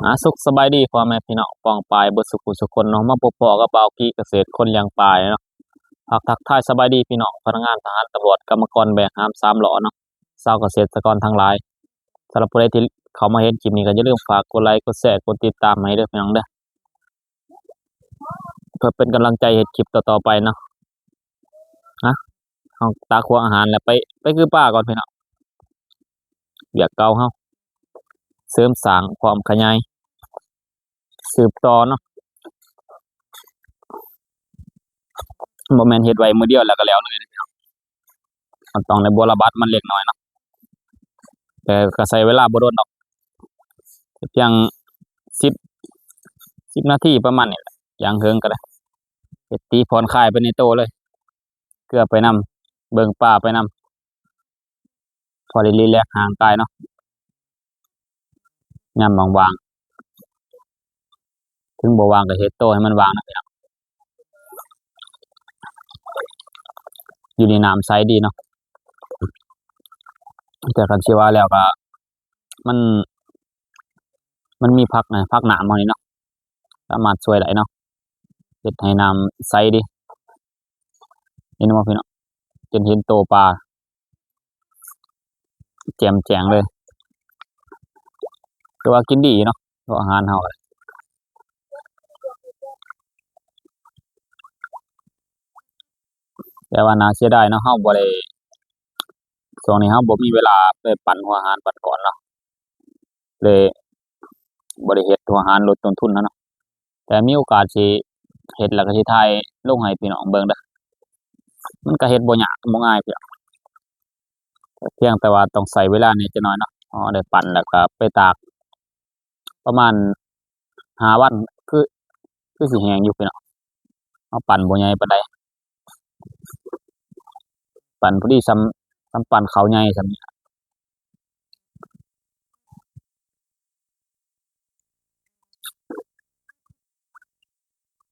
ອາ ສຸກສະບາຍດີພໍ່ແມ່ພີ່ນ້ອງປ້ອງປາຍເບິດສູ່ຜູ້ສູ່ຄົນເນາະ, ມາພົບພໍ້ກັບບ່າວກີກະເສດຄົນລ້ຽງປາເນາະ. ຝາກທັກທາຍສະບາຍດີພີ່ນ້ອງພະນັກງານທະຫານ, ຕຳຫຼວດ, ກຳມະກອນແບກຫາມສາມລໍ້ເນາະ, ຊາວກະເສດຕະກອນທັງຫຼາຍ. ສຳລັບຜູ້ໃດທີ່ເຂົ້າມາເຫັນຄລິບນີ້ ກໍຢ່າລືມຝາກກົດໄລ ກົດແຊ ກົດຕິດຕາມໃຫ້ເດີພີ່ນ້ອງເດີ. ເພື່ອເປັນກຳລັງໃຈເຮັດຄລິບຕໍ່ໆໄປເນາະ. ຮະ ເຮົາຕັກຫົວອາຫານແລ້ວໄປ ໄປກື່ປາກ່ອນພີ່ນ້ອງ. ວຽກເກົ່າເຮົາ ເສີມສ້າງ ພ້ອມຂະຫຍາຍ ສືບຕໍ່ເນາະ. ບໍ່ແມ່ນເຮັດໄວ້ມື້ດຽວແລ້ວກໍແລ້ວເລີຍເນາະ. ມັນຕ້ອງໄດ້ບົວລະບັດມັນເລັກນ້ອຍເນາະ, ແຕ່ກໍໃຊ້ເວລາບໍ່ດົນດອກ, ພຽງສິບ ສິບນາທີປະມານນີ້ແຫຼະ ຢ່າງເຖິງກໍໄດ້. ເຮັດຕີຜ່ອນຄາຍໄປໃນໂຕເລີຍ, ເກືອໄປນຳ ເບິ່ງປາໄປນຳ ພໍໄດ້ຣີແລັກຮ່າງກາຍເນາະ. ຍາມວ່າງໆ ເຖິງບໍ່ວ່າງກໍເຮັດໂຕໃຫ້ມັນວ່າງນະພີ່ນ້ອງ. ຢູ່ນີ້ນ້ຳໃສດີເນາະ, ແຕ່ຄັນຊິວ່າແລ້ວກໍ ມັນ ມັນມີຜັກນະ ຜັກນ້ຳເຮົານີ້ເນາະ, ສາມາດຊ່ວຍໄດ້ເນາະ, ເຮັດໃຫ້ນ້ຳໃສດີ. ເຫັນບໍ່ພີ່ນ້ອງ, ຈົນເຫັນໂຕປາແຈ່ມແຈ້ງເລີຍ. ຄືວ່າກິນດີເນາະ ອາຫານເຮົາ, ແຕ່ວ່າໜ້າເສຍດາຍເນາະ, ເຮົາບໍ່ໄດ້ ຊ່ວງນີ້ເຮົາບໍ່ມີເວລາໄປປັ່ນຫົວອາຫານປັ້ນກ້ອນເນາະ, ເລີຍບໍ່ໄດ້ເຮັດຫົວອາຫານ ຫຼຸດຕົ້ນທຶນເນາະ. ແຕ່ມີໂອກາດຊິເຮັດ ແລ້ວກໍຊິຖ່າຍລົງໃຫ້ພີ່ນ້ອງເບິ່ງເດີ. ມັນກໍເຮັດບໍ່ຍາກບໍ່ງ່າຍພີ່ນ້ອງ, ພຽງແຕ່ວ່າຕ້ອງໃຊ້ເວລາແດ່ຈັກໜ້ອຍເນາະ. ເຮົາໄດ້ປັ່ນແລ້ວກໍໄປຕາກປະມານຫ້າວັນ ຄື ຄືຊິແຫ້ງຢູ່ພີ່ນ້ອງ. ເຮົາປັ່ນບໍ່ໃຫຍ່ປານໃດ, ປັ່ນພໍດີສ່ຳ ສ່ຳປັ່ນເຂົ້າໃຫຍ່ສ່ຳນີ້.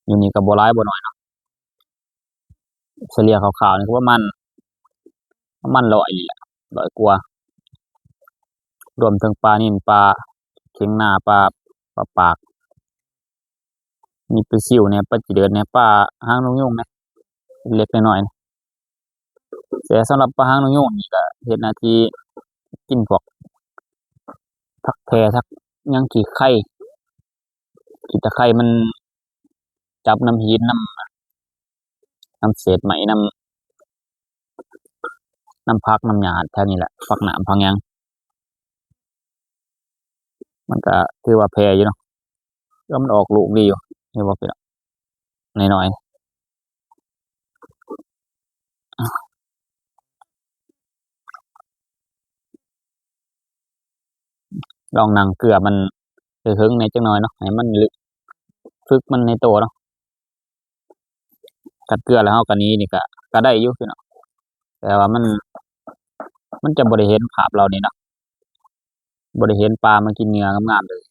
ຢູ່ນີ້ກໍບໍ່ຫຼາຍບໍ່ໜ້ອຍເນາະ, ສະເລ່ຍຄ່າວໆນີ້ກໍປະມານ ປະມານຮ້ອຍນີ້ແຫຼະ ຮ້ອຍກວ່າ, ລວມເຖິງປານິນ ປາເຂັງນາ ປາ ປາປາກ ມີປາຊິວແດ່ ປາຈີເດີດແດ່ ປາຫາງນົກຍູງແດ່ ເລັກໆນ້ອຍໆ. ແຕ່ສຳລັບປາຫາງນົກຍູງນີ້ກໍເຮັດໜ້າທີ່ກິນພວກຜັກແພ ຜັກຫຍັງ ຂີ້ໄຄ ຂີ້ຕະໄຄ ມັນຈັບນຳຫີນ ນຳ ນຳເສດໄມ້ ນຳ ນຳຜັກນຳຫຍ້າແຖວນີ້ແຫຼະ ຜັກນ້ຳຜັກຫຍັງ. ມັນກະຖືວ່າແຜ່ຢູ່ເນາະ, ແຕ່ມັນອອກລູກດີຢູ່ ເຫັນບໍ່ພີ່ນ້ອງ? ນ້ອຍໆ ລອງນັ່ງເກືອມັນເຖິງແດ່ຈັກໜ້ອຍເນາະ, ໃຫ້ມັນລຶກ ຝຶກມັນໃນໂຕເນາະ. ກັດເກືອແລ້ວເຮົາກໍໜີນີ້ກໍ ກໍໄດ້ຢູ່ພີ່ນ້ອງ, ແຕ່ວ່າມັນ ມັນຈະບໍ່ໄດ້ເຫັນພາບເຫຼົ່ານີ້ເນາະ, ບໍ່ໄດ້ເຫັນປາມາກິນເຫຍື່ອງາມໆເລີຍ.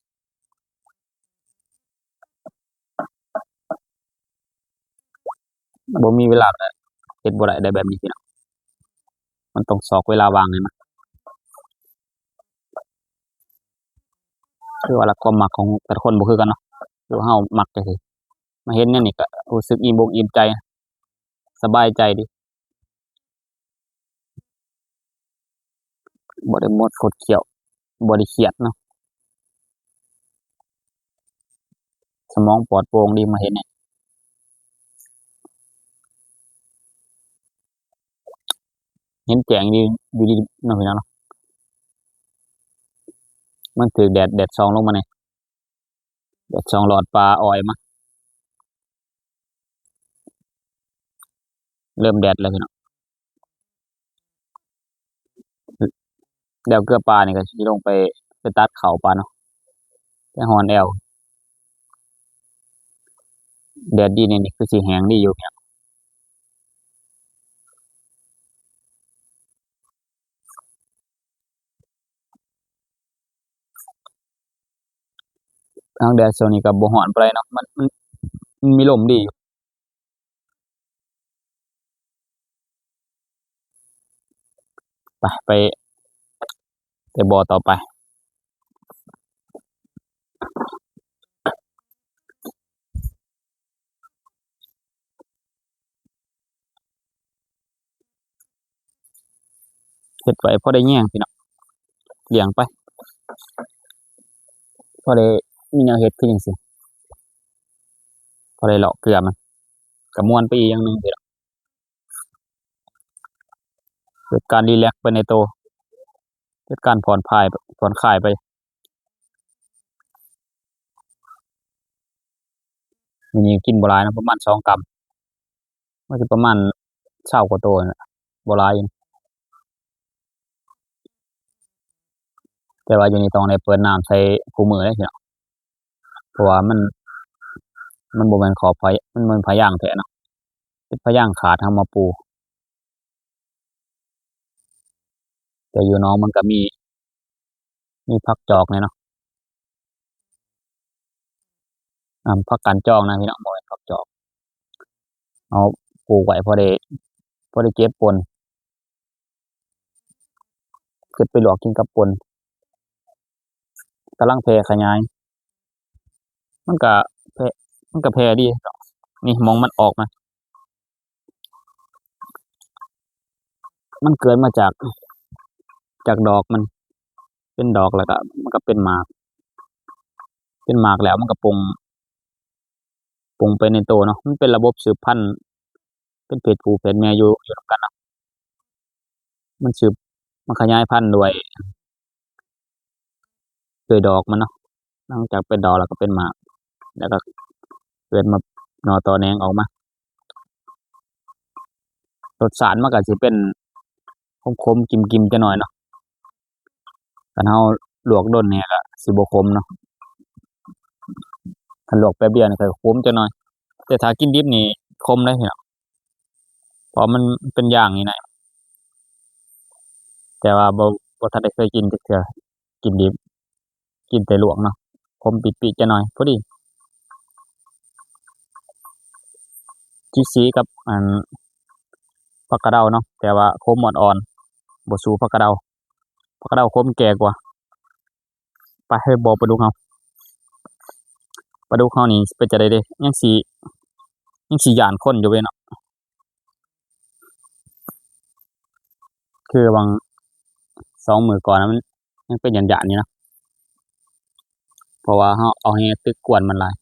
ບໍ່ມີເວລາກໍເຮັດບໍ່ໄດ້ໄດ໋ແບບນີ້ພີ່ນ້ອງ, ມັນຕ້ອງຊອກເວລາວ່າງໃຫ້ມັນ. ຄືວ່າລະ ຄວາມມັກຂອງແຕ່ລະຄົນບໍ່ຄືກັນເນາະ, ຄືວ່າເຮົາມັກຈັ່ງຊີ້ ມາເຫັນແນວນີ້ກໍຮູ້ສຶກອີ່ມອົກອີ່ມໃຈ ສະບາຍໃຈດີ, ບໍ່ໄດ້ໝົດຄົດຂຽວ ບໍ່ໄດ້ຄຽດເນາະ, ສະໝອງປອດໂປ່ງດີມາເຫັນນີ້. ເຫັນແຈ້ງດີ ຢູ່ດີເນາະພີ່ນ້ອງເນາະ, ມັນຖືກແດດ ແດດສ່ອງລົງມານີ້ ແດດສ່ອງຫຼອດປ່າອ້ອຍມາ, ເລີ່ມແດດແລ້ວພີ່ນ້ອງ. ແລ້ວເກືອປານີ້ກໍຊິລົງໄປ ໄປຕັດເຂົ້າປາເນາະ, ແຕ່ຮ້ອນແອວ. ແດດດີແນວນີ້ຄືຊິແຫ້ງດີຢູ່ເນາະ. ທາງແດດຊ່ວງນີ້ກໍບໍ່ຮ້ອນປານໃດເນາະ, ມັນ ມັນ ມັນມີລົມດີຢູ່. ໄປ ໄປ ໄປບໍ່ຕໍ່ໄປ. ຮັດໄວ້ພໍໄດ້ແຍງພີ່ນ້ອງ ລ້ຽງໄປ ພໍໄດ້ມີແນວເຮັດຄືຈັ່ງຊີ້ ພໍໄດ້ເລາະເກືອມັນ ກະມ່ວນໄປອີກຢ່າງໜຶ່ງພີ່ນ້ອງ ເກີດການຣີແລັກໄປໃນໂຕ ເກີດການຜ່ອນຄາຍ ຜ່ອນຄາຍໄປ. ມື້ນີ້ກິນບໍ່ຫຼາຍເນາະ ປະມານສອງກຳ ມັນຊິປະມານຊາວກວ່າໂຕນີ້ແຫຼະ ບໍ່ຫຼາຍຢູ່ ແຕ່ວ່າຢູ່ນີ້ຕ້ອງໄດ້ເປີດນ້ຳໃສ່ຄູ່ມື້ເດ້ພີ່ນ້ອງ ເພາະວ່າມັນ ມັນບໍ່ແມ່ນຂອບພະ ມັນບໍ່ແມ່ນພະຍາງແທ້ເນາະ ເປັນພະຍາງຂາດ ເຮົາມາປູ ແຕ່ຢູ່ໜອງມັນກະມີ ມີຜັກຈອກແດ່ເນາະ ອາ ຜັກການຈອງນະພີ່ນ້ອງ ບໍ່ແມ່ນຜັກຈອກ ເຮົາປູກໄວ້ພໍໄດ້ ພໍໄດ້ເກັບປົ່ນ ເກັບໄປລວກກິນກັບປົ່ນ ກຳລັງແຜ່ຂະຫຍາຍ ມັນກະແຜ່ ມັນກະແຜ່ດີ ນີ້ໝ່ອງມັນອອກມາ ມັນເກີດມາຈາກ ຈາກດອກມັນ ເປັນດອກແລ້ວກະ ມັນກະເປັນໝາກ ເປັນໝາກແລ້ວມັນກະປົ່ງ ປົ່ງໄປໃນໂຕເນາະ ມັນເປັນລະບົບສືບພັນ ເປັນເພດຜູ້ເພດແມ່ຢູ່ ຢູ່ນຳກັນເນາະ ມັນສືບ ມັນຂະຫຍາຍພັນດ້ວຍ ດ້ວຍດອກມັນເນາະ ຫຼັງຈາກເປັນດອກແລ້ວກະເປັນໝາກ ແລ້ວກະເກີດມາໜໍ່ຕໍ່ແໜງອອກມາ ລົດຊາດມັນກະຊິເປັນ ຂົມໆ ກິມໆ ຈັກໜ້ອຍເນາະ ຄັນເຮົາລວກດົນແດ່ກະຊິບໍ່ຂົມເນາະ ຄັນລວກແປັບດຽວນີ້ກະຂົມຈັກໜ້ອຍ ແຕ່ຖ້າກິນດິບນີ້ຂົມເດ້ພີ່ນ້ອງ ເພາະມັນເປັນຢາງນີ້ນະ ແຕ່ວ່າບໍ່ ບໍ່ທັນໄດ້ເຄີຍກິນຈັກເທື່ອ ກິນດິບ ກິນແຕ່ລວກເນາະ ຂົມປິດໆ ຈັກໜ້ອຍ ພໍດີ ຊິສີກັບ ອັນ ຜັກກະເດົາເນາະ ແຕ່ວ່າຂົມອ່ອນໆ ບໍ່ສູ້ຜັກກະເດົາ ຜັກກະເດົາຂົມແກ່ກວ່າ ໄປ ເຮີ້ຍ ບໍ່ ປາດຸກເຮົາ ປາດຸກເຮົານີ້ເປັນຈັ່ງໃດເດ ຍັງຊິ ຍັງຊິຢ້ານຄົນຢູ່ເວີຍເນາະ ຄືຫວ່າງສອງມື້ກ່ອນນະ ມັນຍັງເປັນຢ້ານໆ ຢູ່ນະ ເພາະວ່າເຮົາເອົາແຫຕຶກກວນມັນຫຼາຍ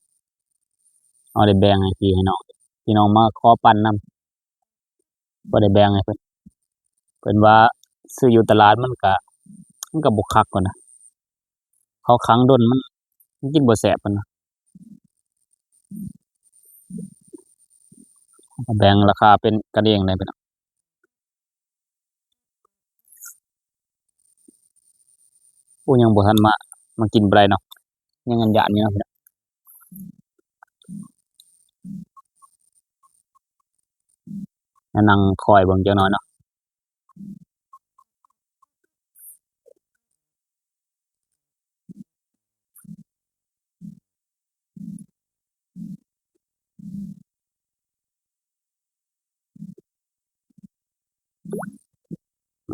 ເຮົາໄດ້ແບ່ງໃຫ້ພີ່ໃຫ້ນ້ອງ ພີ່ນ້ອງມາຂໍປັ້ນນຳ ບໍ່ໄດ້ແບ່ງໃຫ້ເພິ່ນ ເພິ່ນວ່າຊື້ຢູ່ຕະຫຼາດມັນກະ ມັນກະບໍ່ຄັກຫັ້ນນະ ເຂົາຂັງດົນມັນ ມັນກິນບໍ່ແຊບເພິ່ນວ່າ ແບ່ງລາຄາເປັນກັນເອງແດ່ພີ່ນ້ອງ ໂອ້ ຍັງບໍ່ທັນມາ ມາກິນບໍ່ໄດ້ເນາະ ຍັງຢ້ານໆ ຢູ່ເນາະ ມານັ່ງຄອຍເບິ່ງຈັກໜ້ອຍເນາະ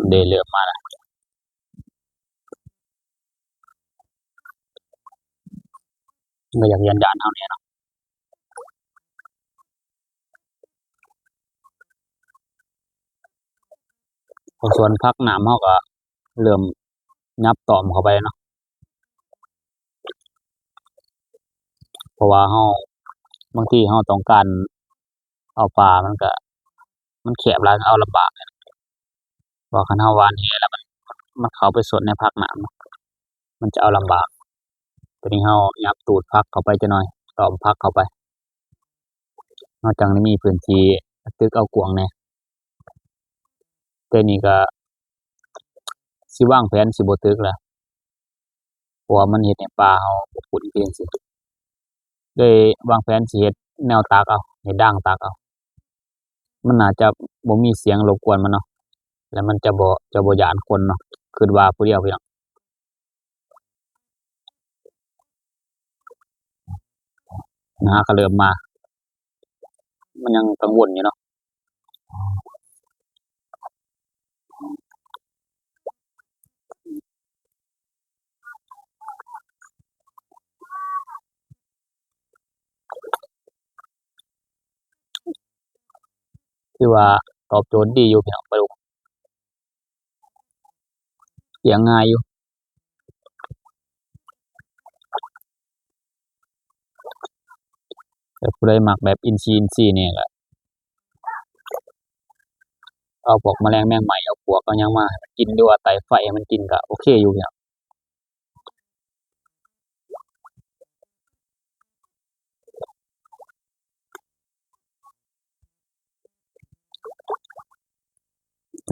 ເດ ເລີ່ມມາແລ້ວ ມັນກະຢາກຢ້ານໆ ເຮົາແດ່ເນາະ ພວກສວນຜັກນ້ຳເຮົາກະເລີ່ມຫຍັບຕອມເຂົ້າໄປເນາະ ເພາະວ່າເຮົາ ບາງທີເຮົາຕ້ອງການເອົາປາ ມັນກະ ມັນແຄບຫຼາຍ ເອົາລຳບາກ ເພາະວ່າຄັນເຮົາຫວ່ານແຫແລ້ວ ມັນ ມັນເຂົ້າໄປຊົນໃນຜັກນ້ຳ ມັນຈະເອົາລຳບາກ ຕອນນີ້ເຮົາຫຍັບຕູດຜັກເຂົ້າໄປຈັກໜ້ອຍ ຕອມຜັກເຂົ້າໄປ ເຮົາຈັ່ງໄດ້ມີພື້ນທີ່ຕຶກເອົາກວ້າງແດ່ ແຕ່ນີ້ກະຊິວາງແຜນຊິບໍ່ຕຶກແລ້ວ ເພາະວ່າມັນເຮັດໃຫ້ປ່າເຮົາອົບອຸ່ນຄືຈັ່ງຊີ້ ເລີຍວາງແຜນຊິເຮັດແນວຕັກເອົາ ເຮັດດາງຕັກເອົາ ມັນໜ້າຈະບໍ່ມີສຽງລົບກວນມັນເນາະ ແລ້ວມັນຈະບໍ່ ຈະບໍ່ຢ້ານຄົນເນາະ ຄິດວ່າຜູ້ດຽວພີ່ນ້ອງ ນະ ກະເລີ່ມມາ ມັນຍັງກັງວົນຢູ່ເນາະ ຖືວ່າຕອບໂຈດດີຢູ່ພີ່ນ້ອງ ປາດຸກ. ຍັງງ່າຍຢູ່. ແຕ່ຜູ້ໃດມັກແບບອິນຊີ ອິນຊີແດ່ກະ ເອົາພວກມະແລງແມງໄມ້ ເອົາປວກເອົາຫຍັງມາໃຫ້ມັນກິນ ຫຼືວ່າໄຕ້ໄຟໃຫ້ມັນກິນກະໂອເຄຢູ່. ເ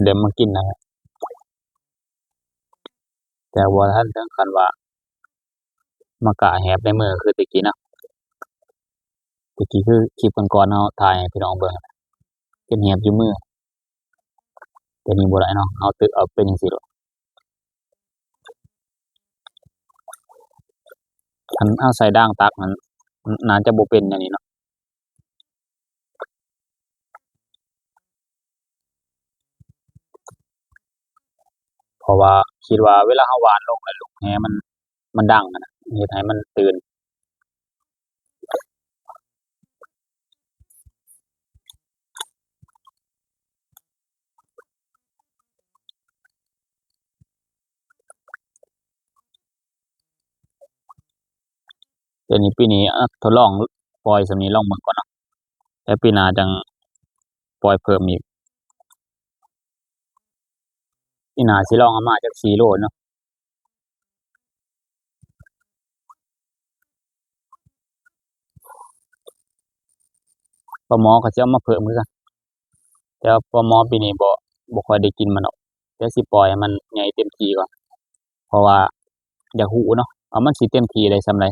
ລີ່ມມາກິນແລ້ວ ແຕ່ບໍ່ທັນເຖິງຂັ້ນວ່າມາກ້າແຫບໃນມືຄືແຕ່ກີ້ນະ. ແຕ່ກີ້ຄືຄລິບກ່ອນໆ ເຮົາຖ່າຍໃຫ້ພີ່ນ້ອງເບິ່ງ ເປັນແຫບຢູ່ມື. ແຕ່ນີ້ບໍ່ໄດ້ເນາະ ເຮົາຕຶກເອົາເປັນຈັ່ງຊີ້ໂລດ. ຄັນເຮົາໃສ່ດ່າງຕັກນັ້ນ ໜ້າຈະບໍ່ເປັນແນວນີ້ເນາະ. ເພາະວ່າຄິດວ່າເວລາເຮົາຫວ່ານລົງແລ້ວລູກແຫມັນ ມັນດັງຫັ້ນນະ ເຮັດໃຫ້ມັນຕື່ນ. ແຕ່ນີ້ປີນີ້ ອາ ທົດລອງປ່ອຍສ່ຳນີ້ລອງເບິ່ງກ່ອນເນາະ ແລ້ວປີໜ້າຈັ່ງປ່ອຍເພີ່ມອີກ. ປີໜ້າຊິລອງເອົາມາຈັກສີ່ໂລເນາະ. ປາໝໍກໍຊິເອົາມາເພີ່ມຄືກັນ ແຕ່ວ່າປາໝໍປີນີ້ບໍ່ ບໍ່ຄ່ອຍໄດ້ກິນມັນດອກ. ດຽວຊິປ່ອຍໃຫ້ມັນໃຫຍ່ເຕັມທີ່ກ່ອນ ເພາະວ່າຢາກຮູ້ເນາະ ວ່າມັນຊິເຕັມທີ່ໄດ້ສ່ຳໃດ.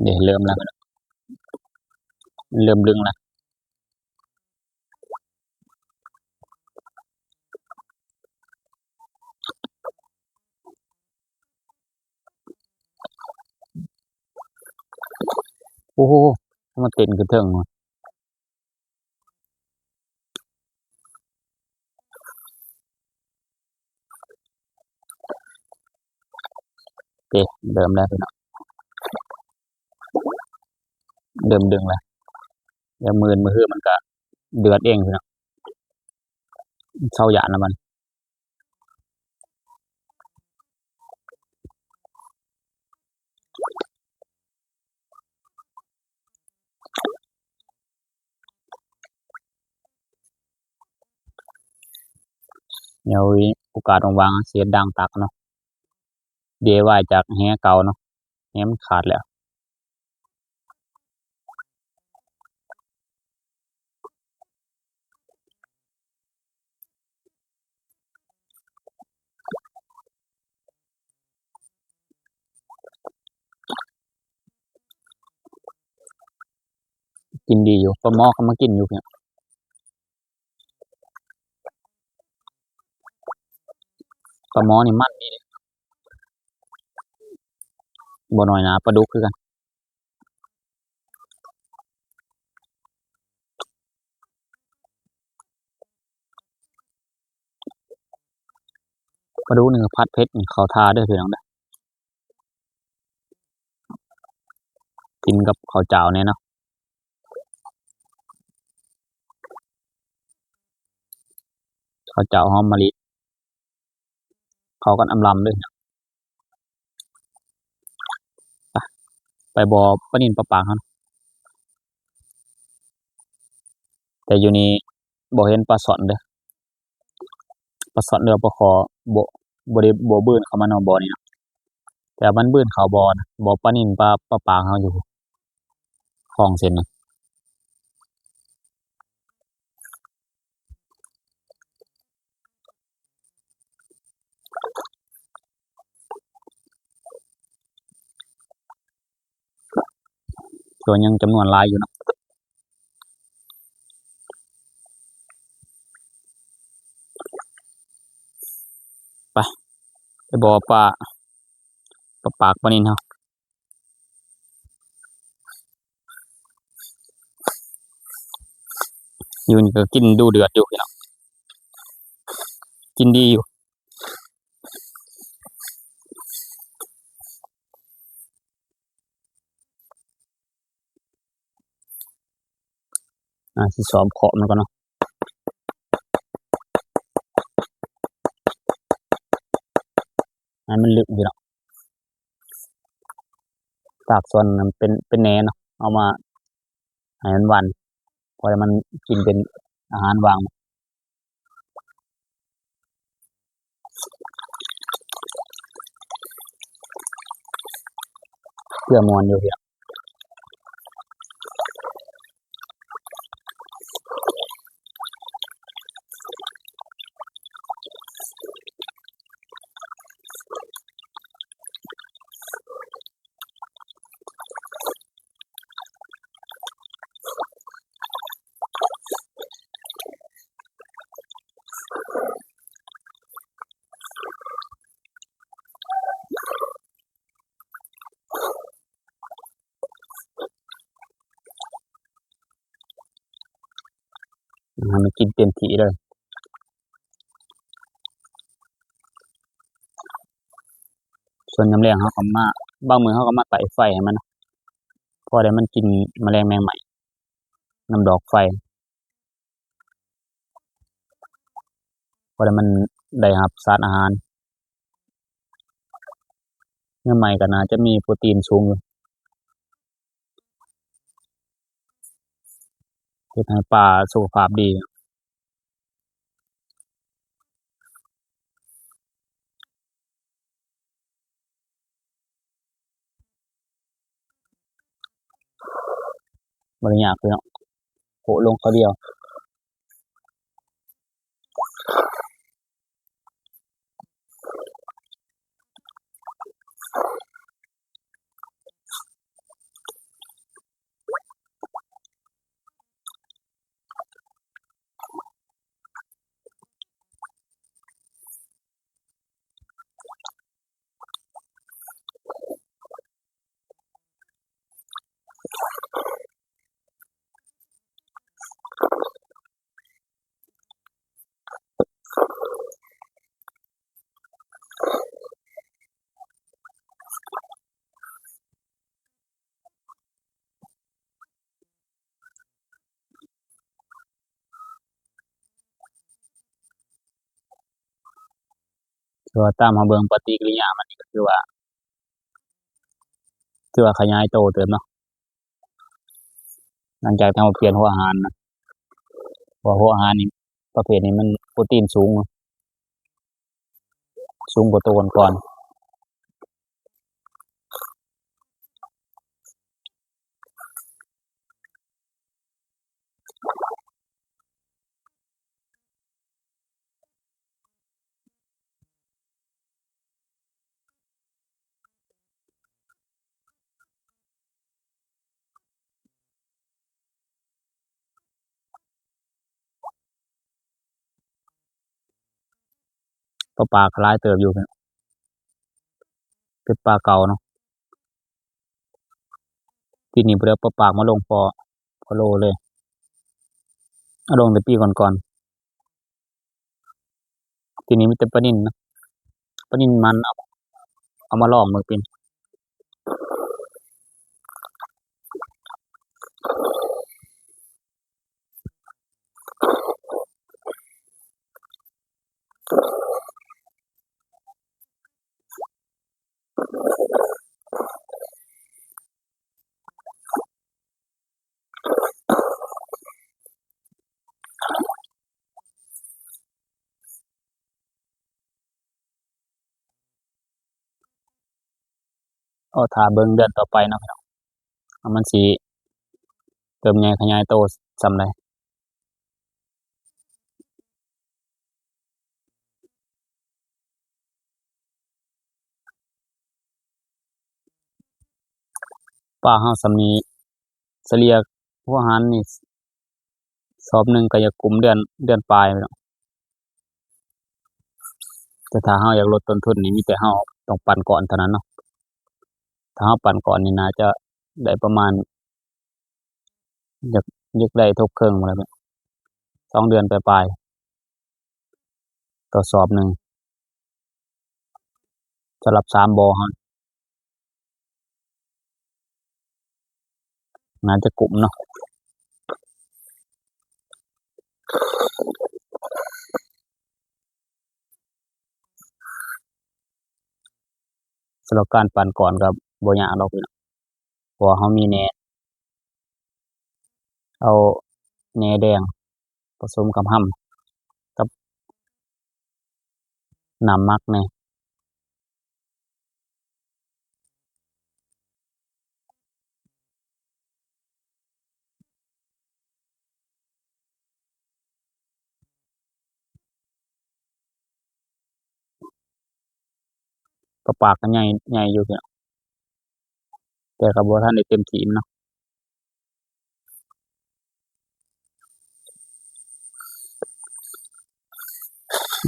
ເດ້ ເລີ່ມແລ້ວ ເລີ່ມດຶງແລ້ວ. ໂອ້ໂຫ ມັນເຕັ້ນຂຶ້ນເທິງ. ເອີ ເລີ່ມແລ້ວພີ່ນ້ອງ ເລີ່ມດຶງແລ້ວ. ດຽວມື້ອື່ນມື້ຮືມັນກະເດືອດເອງພີ່ນ້ອງ ເຊົາຢ້ານແລ້ວມັນ. ດຽວໂອກາດວ່າງໆ ຊິເຮັດດ່າງຕັກເນາະ ດີໄອວາຍຈາກແຫເກົ່າເນາະ ແຫມັນຂາດແລ້ວ. ກິນດີຢູ່ ປາໝໍກໍມາກິນຢູ່ ປາໝໍນີ້ມັນດີເດ້ ບໍ່ນ້ອຍໜ້າປາດຸກຄືກັນ. ປາດຸກນີ້ກໍຜັດເຜັດເຂົ້າທ່າເດີ້ພີ່ນ້ອງເດີ້ ກິນກັບເຂົ້າຈ້າວແດ່ເນາະ. ເຂົ້າຈ້າວຫອມມະລິ ເຂົ້າກັນອຳລຳເລີຍ. ໄປ ໄປບໍ່ປານິນປາປາງເຮົາ ແຕ່ຢູ່ນີ້ບໍ່ເຫັນປາຊ່ອນເດີ້ ປາຊ່ອນເດີ້ ປາຄໍ່ ບໍ່ ບໍ່ໄດ້ ບໍ່ບືນເຂົ້າມາເນາະ ບໍ່ນີ້ເນາະ ແຕ່ມັນບືນເຂົ້າບໍ່ນະ ບໍ່ປານິນປາ ປາປາງເຮົາຢູ່ ຄອງເສັ້ນນັ້ນ. ກໍຍັງຈຳນວນຫຼາຍຢູ່ເນາະ. ໄປ ໄປບໍ່ປາ ປາປາກປານິນເຮົາ. ຢູ່ນີ້ກໍກິນດູເດືອດຢູ່ພີ່ນ້ອງ ກິນດີຢູ່. ອ່າ ຊິຊ້ອມເຄາະມັນກ່ອນເນາະ ໃຫ້ມັນເລິກ ພີ່ນ້ອງ. ຕາກສ່ວນເປັນ ເປັນແໜເນາະ ເອົາມາໃຫ້ມັນຫວ່ານ ເພາະໃຫ້ມັນກິນເປັນອາຫານຫວ່າງ. ເພື່ອມ່ວນຢູ່ເພຍ. ໃຫ້ມັນກິນເຕັມທີ່ເລີຍ. ສ່ວນຍາມແລງເຮົາກໍມາ ບາງມື້ເຮົາກໍມາໄຕ້ໄຟໃຫ້ມັນ ພໍໄດ້ມັນກິນແມະແລງແມງໄມ້ນຳດອກໄຟ. ພໍໄດ້ມັນໄດ້ຮັບສານອາຫານ. ເນື້ອໄມ້ກໍໜ້າຈະມີໂປຣຕີນສູງຢູ່ ເຮັດໃຫ້ປາສຸຂະພາບດີ. ບໍ່ໄດ້ຍາກພີ່ນ້ອງ ໂປະລົງຄາວດຽວ. ຄືວ່າຕາມເຮົາເບິ່ງປະຕິກິລິຍາມັນນີ້ກໍຄືວ່າ ຖືວ່າຂະຫຍາຍໂຕເຕີບເນາະ ຫຼັງຈາກທີ່ເຮົາປ່ຽນຫົວອາຫານນະ ເພາະວ່າຫົວອາຫານນີ້ ປະເພດນີ້ມັນໂປຣຕີນສູງ ສູງກວ່າໂຕກ່ອນໆ. ປາປາກກໍຫຼາຍເຕີບຢູ່ ເປັນປາເກົ່າເນາະ. ປີນີ້ບໍ່ໄດ້ເອົາປາປາກມາລົງພໍ ພໍໂລເລີຍ ເອົາລົງແຕ່ປີກ່ອນໆ. ປີນີ້ມີແຕ່ປານິນນະ ປານິນມັນ ເອົາ ເອົາມາລອງເບິ່ງປີນີ້. ເອົາ ຖ້າເບິ່ງເດືອນຕໍ່ໄປເນາະ ວ່າມັນຊິເຕີບໃຫຍ່ຂະຫຍາຍໂຕສ່ຳໃດ. ປາເຮົາສ່ຳນີ້ ສະເລ່ຍຫົວອາຫານນີ້ ສອບໜຶ່ງກໍຢາກກຸ້ມເດືອນ ເດືອນປາຍ. ແຕ່ຖ້າເຮົາຢາກລົດຕົ້ນທຶນນີ້ ມີແຕ່ເຮົາຕ້ອງປັ່ນກ້ອນເທົ່ານັ້ນເນາະ. ຖ້າເຮົາປັ່ນກ້ອນນີ້ ໜ້າຈະໄດ້ປະມານ ຢາກ ຢາກໄດ້ທົບເຄິ່ງພຸ້ນແຫຼະ ສອງເດືອນປາຍໆ ຕໍ່ສອບໜຶ່ງ ສຳລັບສາມບໍ່ເຮົາ ໜ້າຈະກຸ້ມເນາະ. ຳລັບການປັ່ນກ້ອນກໍບໍ່ຍາກດອກພີ່ນ້ອງ ເພາະວ່າເຮົາມີແໜ ເອົາແໜແດງປະສົມກັບຮຳ ກັບນ້ຳໝັກແດ່. ປາປາກກໍໃຫຍ່ ໃຫຍ່ຢູ່ພີ່ນ້ອງ ແຕ່ກໍບໍ່ທັນໄດ້ເຕັມທີ່ເນາະ.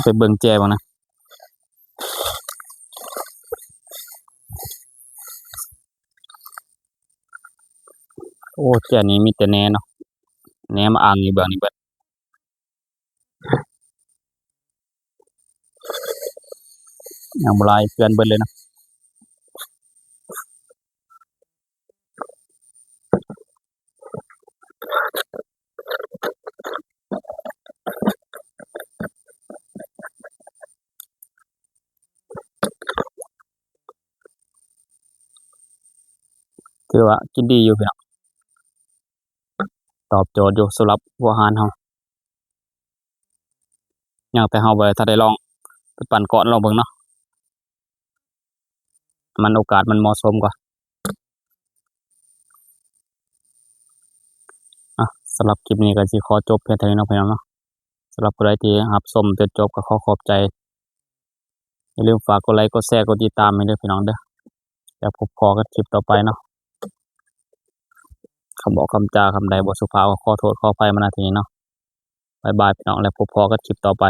ໄປເບິ່ງແຈເບິ່ງນະ. ໂອ້ ແຈນີ້ມີແຕ່ແໜເນາະ ແໜມາອ່າງຢູ່ເບື້ອງນີ້ເບິດ. ຍັງບໍ່ຫຼາຍ ເປື້ອນເບິດເລີຍເນາະ. ຖືວ່າກິນດີຢູ່ພີ່ນ້ອງ ຕອບໂຈດຢູ່ສຳລັບຫົວອາຫານເຮົາ. ຍັງແຕ່ເຮົາບໍ່ທັນໄດ້ລອງໄປປັ່ນກ້ອນລອງເບິ່ງເນາະ ມັນໂອກາດມັນເໝາະສົມກວ່າ. ອ່ະ ສຳລັບຄລິບນີ້ກໍຊິຂໍຈົບພຽງເທົ່ານີ້ເນາະພີ່ນ້ອງເນາະ. ສຳລັບຜູ້ໃດທີ່ຮັບຊົມຈົນຈົບກໍຂໍຂອບໃຈ. ຢ່າລືມຝາກກົດໄລ ກົດແຊ ກົດຕິດຕາມໃຫ້ເດີພີ່ນ້ອງເດີ. ແລ້ວພົບພໍ້ກັນຄລິບຕໍ່ໄປເນາະ. ຄຳເວົ້າຄຳຈາຄຳໃດບໍ່ສຸພາບກໍຂໍໂທດຂໍອະໄພມາ ນະ ທີ່ນີ້ເນາະ. ບາຍບາຍພີ່ນ້ອງ ແລ້ວພົບພໍ້ກັນຄລິບຕໍ່ໄປ.